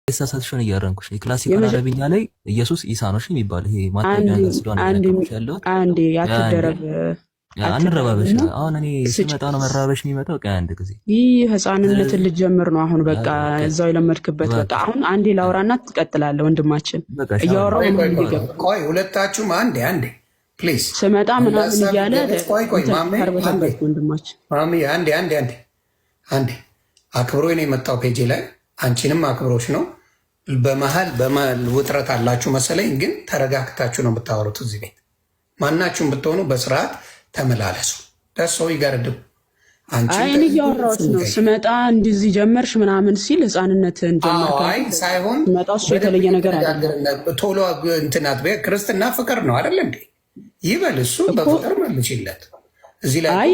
የተሳሳትሽውን እያረምኩሽ ነው። የ classical አረብኛ ላይ ኢየሱስ ኢሳ ነው እሺ የሚባል ይሄ ማታውቂው ነገር ስለሆነ እየነገርኩሽ ያለሁት። አንዴ አትደረብ፣ አንረባበሽ። አሁን እኔ ስመጣ ነው መራበሽ የሚመጣው። ቆይ አንድ ጊዜ ይህ ህፃንነትን ልጀምር ነው አሁን። በቃ እዛው የለመድክበት በቃ። አሁን አንዴ ላውራና ትቀጥላለህ ወንድማችን። እያወራሁ ቆይ፣ ሁለታችሁም አንዴ አንዴ please። ስመጣ ምናምን እያለ ቆይ ቆይ፣ ማሜ ወንድማችን ማሚ፣ አንዴ አንዴ አንዴ አንዴ። አክብሮ ነው የመጣው ፔጄ ላይ፣ አንቺንም አክብሮች ነው። በመሀል በመሀል ውጥረት አላችሁ መሰለኝ፣ ግን ተረጋግታችሁ ነው የምታወሩት። እዚህ ቤት ማናችሁም ብትሆኑ በስርዓት ተመላለሱ። ደሰው ይገርድም። አይን እያወራሁት ነው። ስመጣ እንደዚህ ጀመርሽ ምናምን ሲል ህፃንነትን ጀመርክ ሳይሆን ስመጣ እሱ የተለየ ነገር አለ። ቶሎ እንትናት ክርስትና ፍቅር ነው አይደል እንዴ? ይበል እሱ በፍቅር መልሽለት። እዚህ ላይ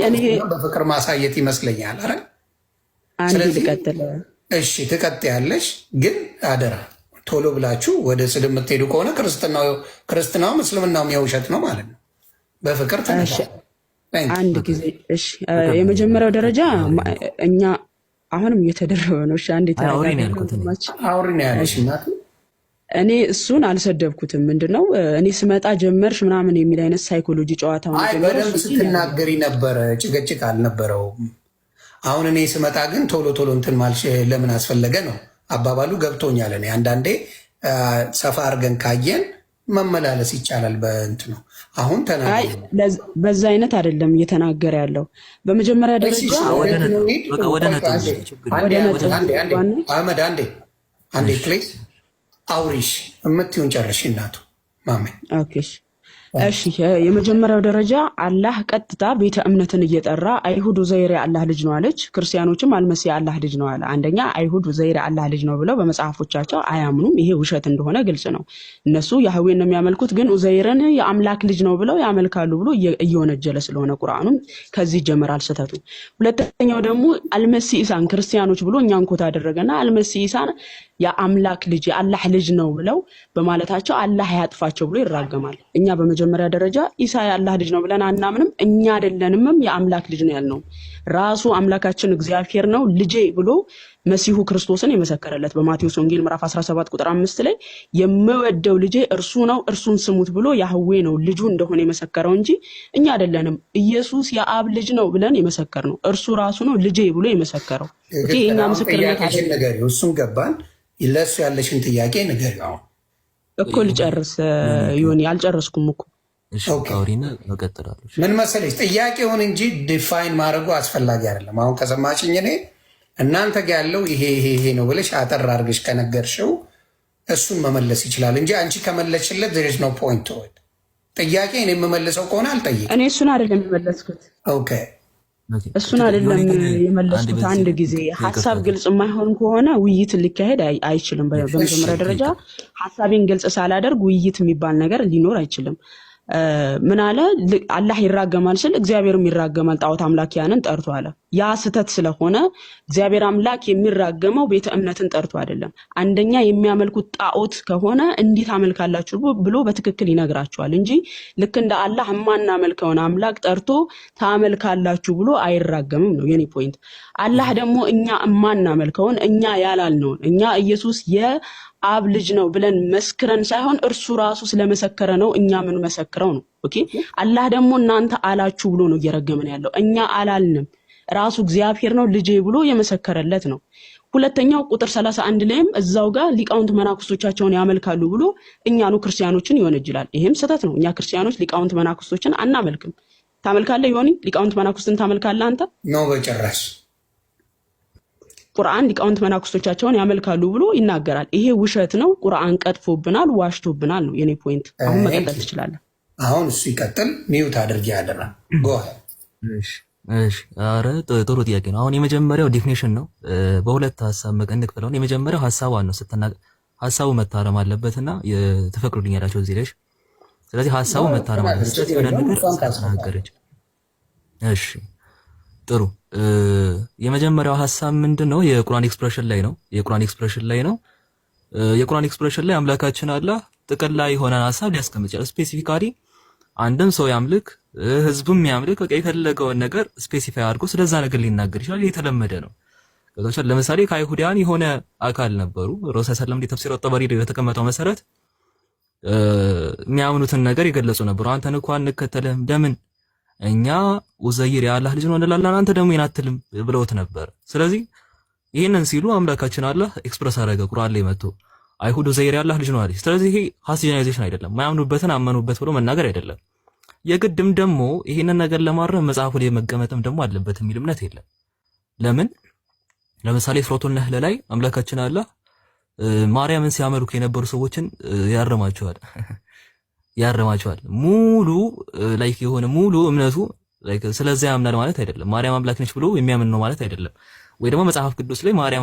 በፍቅር ማሳየት ይመስለኛል። አረ አንድ ልቀጥል። እሺ ትቀጥያለሽ፣ ግን አደራ ቶሎ ብላችሁ ወደ ስድብ የምትሄዱ ከሆነ ክርስትናውም እስልምናውም የውሸት ነው ማለት ነው። በፍቅር ተነሽ አንድ ጊዜ እሺ። የመጀመሪያው ደረጃ እኛ አሁንም እየተደረበ ነው። እሺ አንዴ አውሪ ነው ያለሽ እናት። እኔ እሱን አልሰደብኩትም። ምንድነው እኔ ስመጣ ጀመርሽ ምናምን የሚል አይነት ሳይኮሎጂ ጨዋታ በደንብ ስትናገሪ ነበረ፣ ጭቅጭቅ አልነበረውም። አሁን እኔ ስመጣ ግን ቶሎ ቶሎ እንትን ማልሽ ለምን አስፈለገ ነው አባባሉ። ገብቶኛል። እኔ አንዳንዴ ሰፋ አድርገን ካየን መመላለስ ይቻላል። በእንትኑ አሁን በዛ አይነት አይደለም እየተናገረ ያለው። በመጀመሪያ ደረጃ አህመድ አንዴ አንዴ please አውሪሽ የምትይውን ጨርሽ እናቱ ማሜ። እሺ የመጀመሪያው ደረጃ አላህ ቀጥታ ቤተ እምነትን እየጠራ አይሁድ ኡዘይር የአላህ ልጅ ነው አለች፣ ክርስቲያኖችም አልመሲህ የአላህ ልጅ ነው አለ። አንደኛ አይሁድ ኡዘይር የአላህ ልጅ ነው ብለው በመጽሐፎቻቸው አያምኑም። ይሄ ውሸት እንደሆነ ግልጽ ነው። እነሱ ያህዌን ነው የሚያመልኩት፣ ግን ኡዘይርን የአምላክ ልጅ ነው ብለው ያመልካሉ ብሎ እየወነጀለ ስለሆነ ቁርአኑም ከዚህ ይጀምራል ስህተቱ። ሁለተኛው ደግሞ አልመሲህ ኢሳን ክርስቲያኖች ብሎ እኛን quote አደረገና አልመሲህ ኢሳን የአምላክ ልጅ የአላህ ልጅ ነው ብለው በማለታቸው አላህ ያጥፋቸው ብሎ ይራገማል። እኛ በመጀመሪያ ደረጃ ኢሳ የአላህ ልጅ ነው ብለን አናምንም። እኛ አይደለንምም የአምላክ ልጅ ነው ያልነው። ራሱ አምላካችን እግዚአብሔር ነው ልጄ ብሎ መሲሁ ክርስቶስን የመሰከረለት በማቴዎስ ወንጌል ምዕራፍ 17 ቁጥር 5 ላይ የምወደው ልጄ እርሱ ነው እርሱን ስሙት ብሎ ያህዌ ነው ልጁ እንደሆነ የመሰከረው እንጂ እኛ አይደለንም። ኢየሱስ የአብ ልጅ ነው ብለን የመሰከር ነው። እርሱ ራሱ ነው ልጄ ብሎ የመሰከረው። የእኛ ምስክርነት አይደለም። እሱን ገባን። ለእሱ ያለሽን ጥያቄ ንገሪው። አሁን እኮ ልጨርስ ይሁን አልጨረስኩም እኮ። ምን መሰለሽ ጥያቄውን እንጂ define ማድረጉ አስፈላጊ አይደለም። አሁን ከሰማሽኝ እኔ እናንተ ጋ ያለው ይሄ ይሄ ይሄ ነው ብለሽ አጠር አድርገሽ ከነገርሽው እሱን መመለስ ይችላል እንጂ አንቺ ከመለስሽለት there is no point። ጥያቄ እኔ የምመልሰው ከሆነ አልጠይቅም። እኔ እሱን አይደለም የመለስኩት። okay እሱን አይደለም የመለስኩት። አንድ ጊዜ ሀሳብ ግልጽ የማይሆን ከሆነ ውይይት ሊካሄድ አይችልም። በመጀመሪያ ደረጃ ሀሳቤን ግልጽ ሳላደርግ ውይይት የሚባል ነገር ሊኖር አይችልም። ምን አለ? አላህ ይራገማል ስል እግዚአብሔርም ይራገማል ጣዖት አምላኪያንን ጠርቶ አለ። ያ ስህተት ስለሆነ እግዚአብሔር አምላክ የሚራገመው ቤተ እምነትን ጠርቶ አይደለም። አንደኛ የሚያመልኩት ጣዖት ከሆነ እንዴት አመልካላችሁ ብሎ በትክክል ይነግራቸዋል እንጂ ልክ እንደ አላህ የማናመልከውን አምላክ ጠርቶ ታመልካላችሁ ብሎ አይራገምም ነው የኔ point። አላህ ደግሞ እኛ የማናመልከውን እኛ ያላልነውን እኛ ኢየሱስ የአብ ልጅ ነው ብለን መስክረን ሳይሆን እርሱ ራሱ ስለመሰከረ ነው እኛ የምንመሰክረው ነው። okay አላህ ደግሞ እናንተ አላችሁ ብሎ ነው እየረገመን ያለው። እኛ አላልንም። ራሱ እግዚአብሔር ነው ልጄ ብሎ የመሰከረለት ነው። ሁለተኛው ቁጥር 31 ላይም እዛው ጋር ሊቃውንት መናኩስቶቻቸውን ያመልካሉ ብሎ እኛኑ ክርስቲያኖችን ይወነጅላል። ይሄም ስህተት ነው። እኛ ክርስቲያኖች ሊቃውንት መናኩስቶችን አናመልክም። ታመልካለህ ዮኒ? ሊቃውንት መናኩስትን ታመልካለህ አንተ? No በጭራሽ። ቁርአን ሊቃውንት መናኩስቶቻቸውን ያመልካሉ ብሎ ይናገራል። ይሄ ውሸት ነው። ቁርአን ቀጥፎብናል፣ ዋሽቶብናል ነው የኔ point። አሁን መቀጠል ትችላለህ። አሁን እሱ ይቀጥል። mute አድርጌ ያደራ go። ኧረ ጥሩ ጥያቄ ነው። አሁን የመጀመሪያው definition ነው። በሁለት ሀሳብ እንክፈለው። የመጀመሪያው ሀሳቧን ነው ስትናገር ሀሳቡ መታረም አለበትና ትፈቅዱልኛላችሁ እዚህ ላይ። ስለዚህ ሀሳቡ መታረም አለበት። ስህተት የሆነ ነገር ስለተናገረች። እሺ ጥሩ። የመጀመሪያው ሀሳብ ምንድን ነው? የቁርአን expression ላይ ነው። የቁርአን expression ላይ ነው። የቁርአን expression ላይ አምላካችን አላህ ጥቅል የሆነን ሀሳብ ሊያስቀምጥ ይችላል። specifically አንድም ሰው ያምልክ ህዝብም ያምልክ በቃ የፈለገውን ነገር specify አድርጎ ስለዛ ነገር ሊናገር ይችላል። የተለመደ ነው። ገብቶሻል? ለምሳሌ ከአይሁዳውያን የሆነ አካል ነበሩ። ረሱል ሰለም ተፍሲር ጠበሪ ላይ በተቀመጠው መሰረት የሚያምኑትን ነገር የገለጹ ነበሩ። አንተን እኮ አንከተልህም፣ ለምን እኛ ኡዘይር የአላህ ልጅ ነው እንላለን፣ አንተ ደግሞ ይህን አትልም ብለውት ነበር። ስለዚህ ይህንን ሲሉ አምላካችን አላህ express አደረገ ቁርአን ላይ መጥቶ አይሁድ ኡዘይር የአላህ ልጅ ነው አለች። ስለዚህ ይሄ hasty generalization አይደለም፣ ማያምኑበትን አመኑበት ብሎ መናገር አይደለም። የግድም ደግሞ ይህንን ነገር ለማረም መጽሐፉ ላይ መቀመጥም ደግሞ አለበት የሚል እምነት የለም። ለምን? ለምሳሌ ሱረቱል ነህል ላይ አምላካችን አላህ ማርያምን ሲያመልኩ የነበሩ ሰዎችን ያርማቸዋል ያርማቸዋል። ሙሉ like የሆነ ሙሉ እምነቱ like ስለዚያ ያምናል ማለት አይደለም። ማርያም አምላክ ነች ብሎ የሚያምን ነው ማለት አይደለም። ወይ ደግሞ መጽሐፍ ቅዱስ ላይ ማርያም